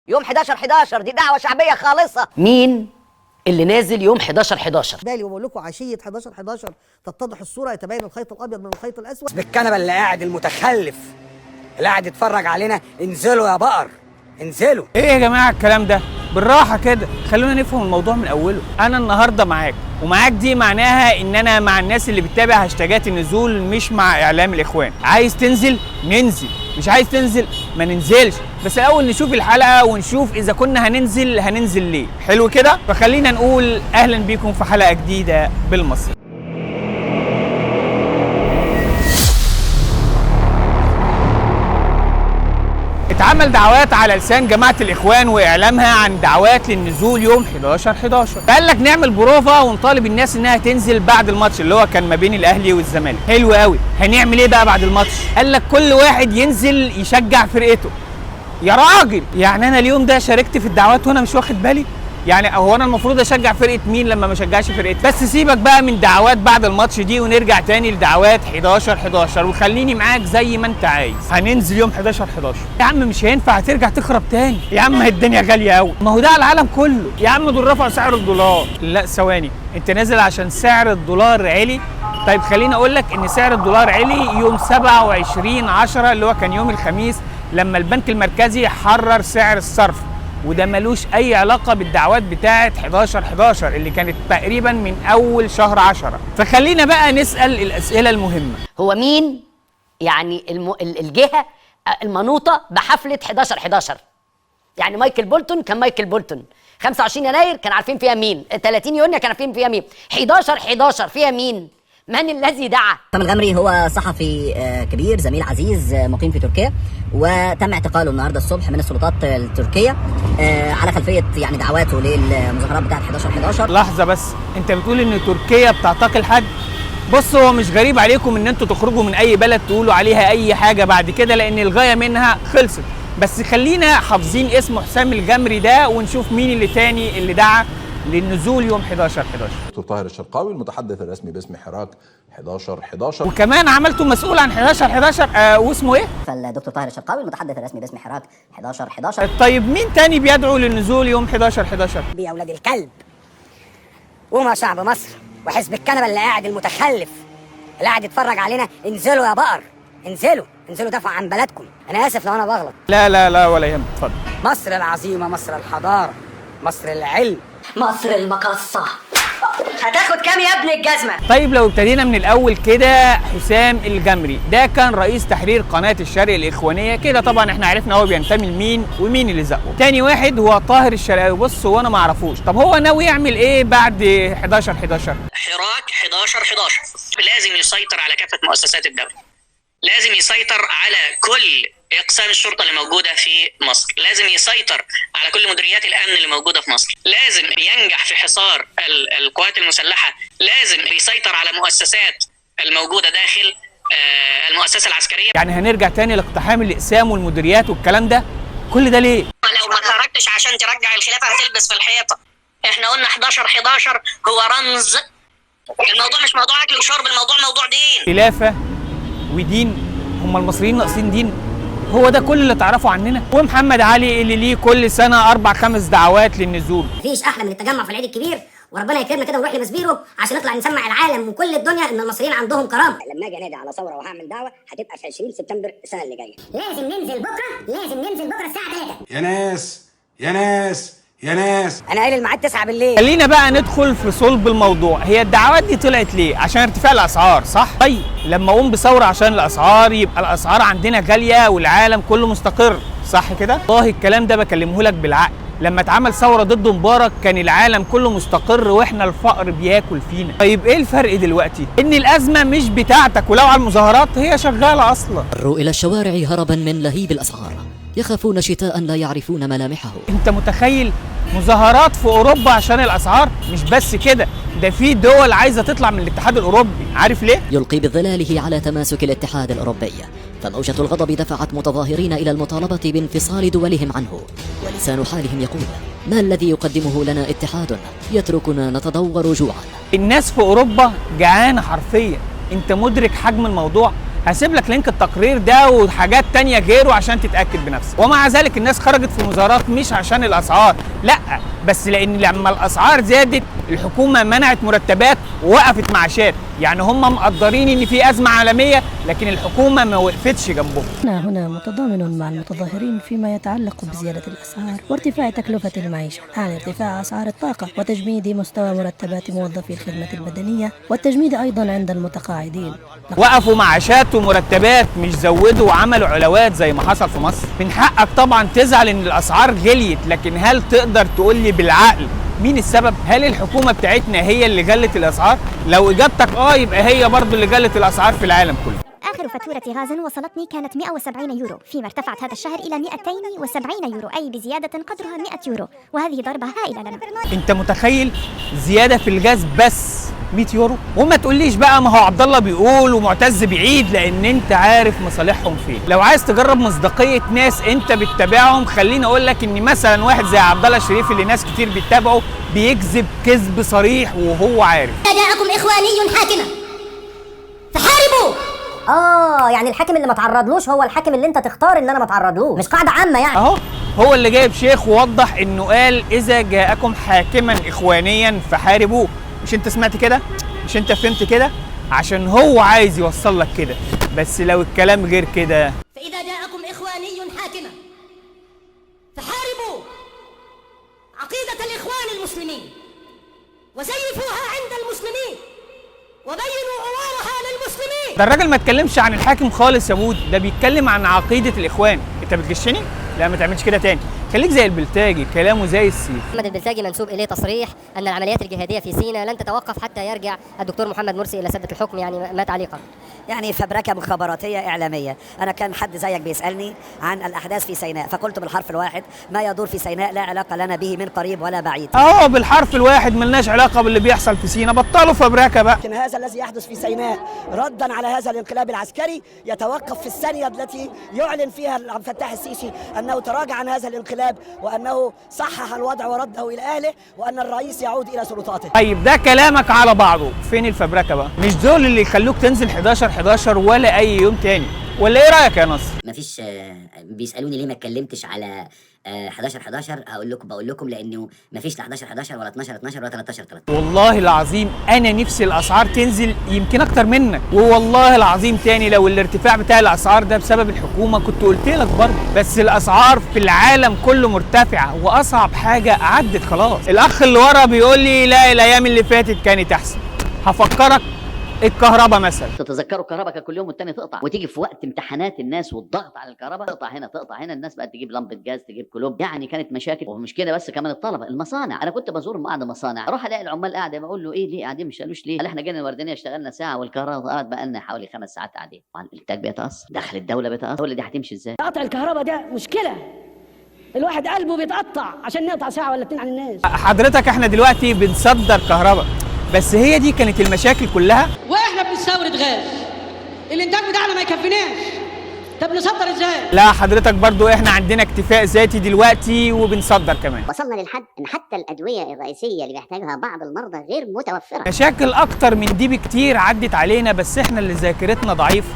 يوم 11/11 دي دعوه شعبية خالصة. مين اللي نازل يوم 11/11؟ بالي وبقول لكم عشية 11/11 تتضح الصورة، يتبين الخيط الابيض من الخيط الاسود. بالكنبه اللي قاعد المتخلف اللي قاعد يتفرج علينا، انزلوا يا بقر انزلوا. ايه يا جماعة الكلام ده؟ بالراحة كده، خلونا نفهم الموضوع من اوله. انا النهارده معاك، ومعاك دي معناها ان انا مع الناس اللي بتتابع هاشتاجات النزول، مش مع اعلام الاخوان. عايز تنزل ننزل، مش عايز تنزل ما ننزلش، بس الاول نشوف الحلقة ونشوف اذا كنا هننزل هننزل ليه. حلو كده؟ فخلينا نقول اهلا بيكم في حلقة جديدة بالمصري. اتعمل دعوات على لسان جماعة الإخوان وإعلامها عن دعوات للنزول يوم 11/11. قال لك نعمل بروفة ونطالب الناس إنها تنزل بعد الماتش اللي هو كان ما بين الأهلي والزمالك. حلو قوي، هنعمل إيه بقى بعد الماتش؟ قال لك كل واحد ينزل يشجع فرقته. يا راجل، يعني أنا اليوم ده شاركت في الدعوات وأنا مش واخد بالي؟ يعني هو انا المفروض اشجع فرقه مين لما ما اشجعش فرقتي؟ بس سيبك بقى من دعوات بعد الماتش دي ونرجع تاني لدعوات 11/11، وخليني معاك زي ما انت عايز. هننزل يوم 11/11 يا عم، مش هينفع، هترجع تخرب تاني يا عم، الدنيا غالية قوي. ما هو ده على العالم كله يا عم، دول رفعوا سعر الدولار. لا ثواني، انت نازل عشان سعر الدولار عالي؟ طيب خليني اقول لك ان سعر الدولار عالي يوم 27/10 اللي هو كان يوم الخميس، لما البنك المركزي حرر سعر الصرف، وده ملوش اي علاقة بالدعوات بتاعه 11/11 اللي كانت تقريبا من اول شهر 10. فخلينا بقى نسال الاسئلة المهمة. هو مين يعني الجهة المنوطة بحفلة 11/11؟ يعني مايكل بولتون كان مايكل بولتون، 25 يناير كان عارفين فيها مين، 30 يونيو كان عارفين فيها مين، 11/11 فيها مين؟ من الذي دعا؟ حسام الغمري هو صحفي كبير، زميل عزيز، مقيم في تركيا، وتم اعتقاله النهارده الصبح من السلطات التركية على خلفية يعني دعواته للمظاهرات بتاعه 11/11. لحظة بس، انت بتقول ان تركيا بتعتقل حد؟ بص، هو مش غريب عليكم ان انتوا تخرجوا من اي بلد تقولوا عليها اي حاجة بعد كده، لان الغاية منها خلصت. بس خلينا حافظين اسم حسام الغمري ده ونشوف مين اللي تاني اللي دعا للنزول يوم 11/11. دكتور طاهر الشرقاوي المتحدث الرسمي باسم حراك 11/11. وكمان عملته مسؤول عن 11/11. واسمه ايه؟ فالدكتور طاهر الشرقاوي المتحدث الرسمي باسم حراك 11/11. طيب مين تاني بيدعو للنزول يوم 11/11؟ يا اولاد الكلب، قوموا يا شعب مصر وحزب الكنبة اللي قاعد المتخلف اللي قاعد يتفرج علينا، انزلوا يا بقر انزلوا، انزلوا دافعوا عن بلدكم. انا اسف لو انا بغلط. لا لا لا ولا يهمك، اتفضل. مصر العظيمة، مصر الحضارة، مصر العلم، مصر المقصه. هتاخد كام يا ابن الجزمة؟ طيب لو ابتدينا من الاول كده، حسام الغمري ده كان رئيس تحرير قناة الشرق الاخوانيه، كده طبعا احنا عرفنا هو بينتمي لمين ومين اللي زقه. تاني واحد هو طاهر الشرقاوي، بص هو انا ما اعرفوش، طب هو ناوي يعمل ايه بعد 11/11؟ حراك 11/11 لازم يسيطر على كافة مؤسسات الدولة، لازم يسيطر على كل اقسام الشرطة اللي موجودة في مصر، لازم يسيطر على كل مديريات الامن اللي موجودة في مصر، لازم ينجح في حصار القوات المسلحة، لازم يسيطر على مؤسسات الموجودة داخل المؤسسة العسكرية. يعني هنرجع تاني لاقتحام الاقسام والمديريات والكلام ده، كل ده ليه؟ لو ما خرجتش عشان ترجع الخلافة هتلبس في الحيطة. احنا قلنا 11/11 هو رمز، الموضوع مش موضوع اكل وشرب، الموضوع موضوع دين. خلافه ودين، هم المصريين ناقصين دين؟ هو ده كل اللي تعرفه عننا؟ ومحمد علي اللي ليه كل سنة 4-5 دعوات للنزول. مفيش احلى من التجمع في العيد الكبير، وربنا يكرمنا كده ونروح لمسبيرو عشان نطلع نسمع العالم وكل الدنيا ان المصريين عندهم كرامة. لما اجي انادي على ثورة وهعمل دعوه هتبقى في 20 سبتمبر السنة اللي جاية. لازم ننزل بكره، لازم ننزل بكره الساعة 3. يا ناس يا ناس يا ناس، انا قايل الميعاد 9 بالليل. خلينا بقى ندخل في صلب الموضوع، هي الدعوات دي طلعت ليه؟ عشان ارتفاع الاسعار، صح؟ طيب لما اقوم بثورة عشان الاسعار يبقى الاسعار عندنا غالية والعالم كله مستقر، صح كده؟ والله الكلام ده بكلمه لك بالعقل. لما اتعمل ثورة ضد مبارك كان العالم كله مستقر واحنا الفقر بياكل فينا. طيب ايه الفرق دلوقتي؟ ان الازمة مش بتاعتك، ولو على المظاهرات هي شغالة اصلا. فروا الى الشوارع هربا من لهيب الاسعار، يخافون شتاء لا يعرفون ملامحه. انت متخيل مظاهرات في اوروبا عشان الاسعار؟ مش بس كده، ده في دول عايزه تطلع من الاتحاد الاوروبي، عارف ليه؟ يلقي بظلاله على تماسك الاتحاد الأوروبي، فموجة الغضب دفعت متظاهرين إلى المطالبة بانفصال دولهم عنه، ولسان حالهم يقول: ما الذي يقدمه لنا اتحاد يتركنا نتضور جوعا؟ الناس في اوروبا جعانة حرفيا، انت مدرك حجم الموضوع؟ هسيب لك link التقرير ده وحاجات تانية غيره عشان تتاكد بنفسك. ومع ذلك الناس خرجت في مظاهرات مش عشان الاسعار، لا، بس لان لما الاسعار زادت الحكومة منعت مرتبات ووقفت معاشات. يعني هم مقدرين ان في ازمة عالمية، لكن الحكومة ما وقفتش جنبهم. أنا هنا متضامن مع المتظاهرين فيما يتعلق بزيادة الأسعار وارتفاع تكلفة المعيشة، عن ارتفاع أسعار الطاقة وتجميد مستوى مرتبات موظفي الخدمة المدنية والتجميد أيضا عند المتقاعدين. وقفوا معاشات ومرتبات، مش زودوا وعملوا علاوات زي ما حصل في مصر. من حقك طبعا تزعل ان الاسعار غليت، لكن هل تقدر تقول لي بالعقل مين السبب؟ هل الحكومة بتاعتنا هي اللي غلت الاسعار؟ لو اجابتك يبقى هي برضو اللي غلت الاسعار في العالم كله. آخر فاتورة غاز وصلتني كانت 170 يورو، فيما ارتفعت هذا الشهر إلى 270 يورو، أي بزيادة قدرها 100 يورو، وهذه ضربة هائلة لنا. أنت متخيل زيادة في الغاز بس 100 يورو؟ وما تقوليش بقى ما هو عبد الله بيقول ومعتز بيعيد، لأن أنت عارف مصالحهم فين. لو عايز تجرب مصداقية ناس أنت بتتابعهم، خليني أقول لك إن مثلا واحد زي عبد الله الشريف اللي ناس كتير بتتابعه بيكذب كذب صريح وهو عارف. جاءكم إخواني حاكمة فحاربوا. يعني الحاكم اللي ما تعرضلوش هو الحاكم اللي انت تختار ان انا ما تعرضلوش، مش قاعدة عامة يعني. اهو هو اللي جايب شيخ ووضح انه قال اذا جاءكم حاكما اخوانيا فحاربوه. مش انت سمعت كده؟ مش انت فهمت كده؟ عشان هو عايز يوصل لك كده، بس لو الكلام غير كده. فاذا جاءكم اخواني حاكما فحاربوا عقيدة الاخوان المسلمين وزيفوها عند المسلمين وبينوا عوارها للمسلمين. ده الراجل ما اتكلمش عن الحاكم خالص يا بود، ده بيتكلم عن عقيدة الإخوان. أنت بتغشني؟ لا ما تعملش كده تاني، خليك زي البلتاجي، كلامه زي السيف. محمد البلتاجي منسوب إليه تصريح أن العمليات الجهادية في سيناء لن تتوقف حتى يرجع الدكتور محمد مرسي إلى سدة الحكم، يعني ما تعليقك؟ يعني فبركة مخابراتية إعلامية. أنا كان حد زيك بيسألني عن الأحداث في سيناء، فقلت بالحرف الواحد ما يدور في سيناء لا علاقة لنا به من قريب ولا بعيد. بالحرف الواحد ملناش علاقة باللي بيحصل في سيناء، بطلوا فبركة بقى. لكن هذا الذي يحدث في سيناء ردا على هذا الانقلاب العسكري يتوقف في الثانية التي يعلن فيها عبد الفتاح السيسي أنه تراجع عن هذا الانقلاب وأنه صحح الوضع ورده إلى أهله وأن الرئيس يعود إلى سلطاته. طيب ده كلامك على بعضه، فين الفبركة بقى؟ مش دول اللي يخلوك تنزل 11/11 ولا أي يوم تاني، ولا إيه رأيك يا نصر؟ مفيش. بيسألوني ليه ما اتكلمتش على 11/11، هقول لكم، بقول لكم لأنه مفيش لا 11/11 ولا 12/12 ولا 13/13. والله العظيم أنا نفسي الأسعار تنزل يمكن أكتر منك، ووالله العظيم تاني لو الارتفاع بتاع الأسعار ده بسبب الحكومة كنت قلت لك برضه، بس الأسعار في العالم كله مرتفعة وأصعب حاجة عدت خلاص. الأخ اللي ورا بيقول لي لا الأيام اللي فاتت كانت أحسن. هفكرك الكهرباء مثلا، تتذكروا الكهرباء كان كل يوم والتاني تقطع، وتيجي في وقت امتحانات الناس والضغط على الكهرباء تقطع هنا تقطع هنا، الناس بقت تجيب لمبة جاز تجيب كلوب، يعني كانت مشاكل. ومش كده بس، كمان الطلبة، المصانع، انا كنت بزور بعض مصانع اروح الاقي العمال قاعدة، بقول له ايه ليه قاعدين مش قالوش ليه؟ قال احنا جينا الوردانيه اشتغلنا ساعة والكهرباء قعدت بقى لنا حوالي 5 ساعات قاعدين. طبعا الانتاج بيتاثر، دخل الدولة بيتاثر، الدولة دي هتمشي ازاي؟ قطع الكهرباء ده مشكلة، الواحد قلبه بيتقطع عشان نقطع ساعة ولا 2 عن الناس. حضرتك احنا دلوقتي بنصدر كهرباء، بس هي دي كانت المشاكل كلها. واحنا بنستورد غاز، الانتاج بتاعنا ما يكفيناش، طب نصدر ازاي؟ لا حضرتك برضو احنا عندنا اكتفاء ذاتي دلوقتي وبنصدر كمان. وصلنا للحد ان حتى الادوية الرئيسية اللي بيحتاجها بعض المرضى غير متوفرة. مشاكل اكتر من دي بكتير عدت علينا، بس احنا اللي ذاكرتنا ضعيفة.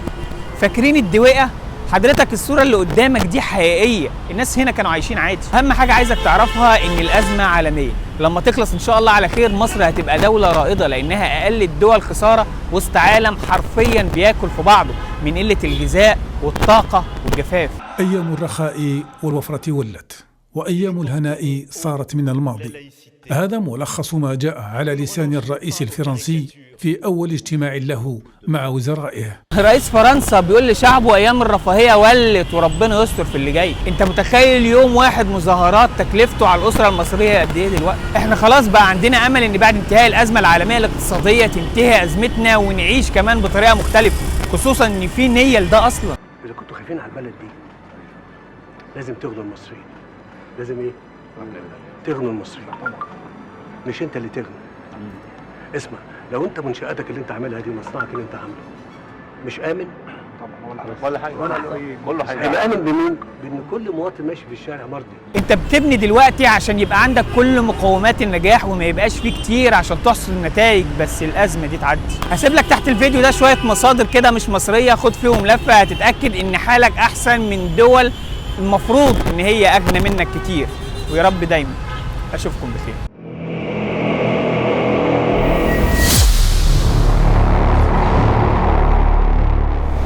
فاكرين الدويقه؟ حضرتك الصورة اللي قدامك دي حقيقية، الناس هنا كانوا عايشين عادي. أهم حاجة عايزك تعرفها إن الأزمة عالمية، لما تخلص إن شاء الله على خير مصر هتبقى دولة رائدة، لأنها أقل الدول خسارة وسط عالم حرفياً بياكل في بعضه من قلة الغذاء والطاقة والجفاف. أيام الرخاء والوفرة ولت، وأيام الهناء صارت من الماضي. هذا ملخص ما جاء على لسان الرئيس الفرنسي في أول اجتماع له مع وزرائه. رئيس فرنسا بيقول لشعبه أيام الرفاهية ولت وربنا يستر في اللي جاي. أنت متخيل يوم واحد مظاهرات تكلفته على الأسرة المصرية قد إيه دلوقتي؟ إحنا خلاص بقى عندنا أمل إن بعد انتهاء الأزمة العالمية الاقتصادية تنتهي أزمتنا ونعيش كمان بطريقة مختلفة، خصوصا إن في نية لده أصلا. إذا كنتوا خايفين على البلد دي لازم تغنوا المصريين. لازم إيه؟ تغنوا المصريين، مش أنت اللي تغني. اسمع، لو انت منشاتك اللي انت عاملها دي ومصنعك اللي انت عامله مش امن، ولا حاجة، ولا كله حاجة. هيبقى امن بمين؟ بان كل مواطن ماشي في الشارع مرضي. انت بتبني دلوقتي عشان يبقى عندك كل مقومات النجاح وما يبقاش فيه كتير عشان تحصل النتائج، بس الازمة دي تعدي. هسيب لك تحت الفيديو ده شوية مصادر كده مش مصرية، خد فيهم لفه هتتاكد ان حالك احسن من دول المفروض ان هي اغنى منك كتير. ويا رب دايما اشوفكم بخير.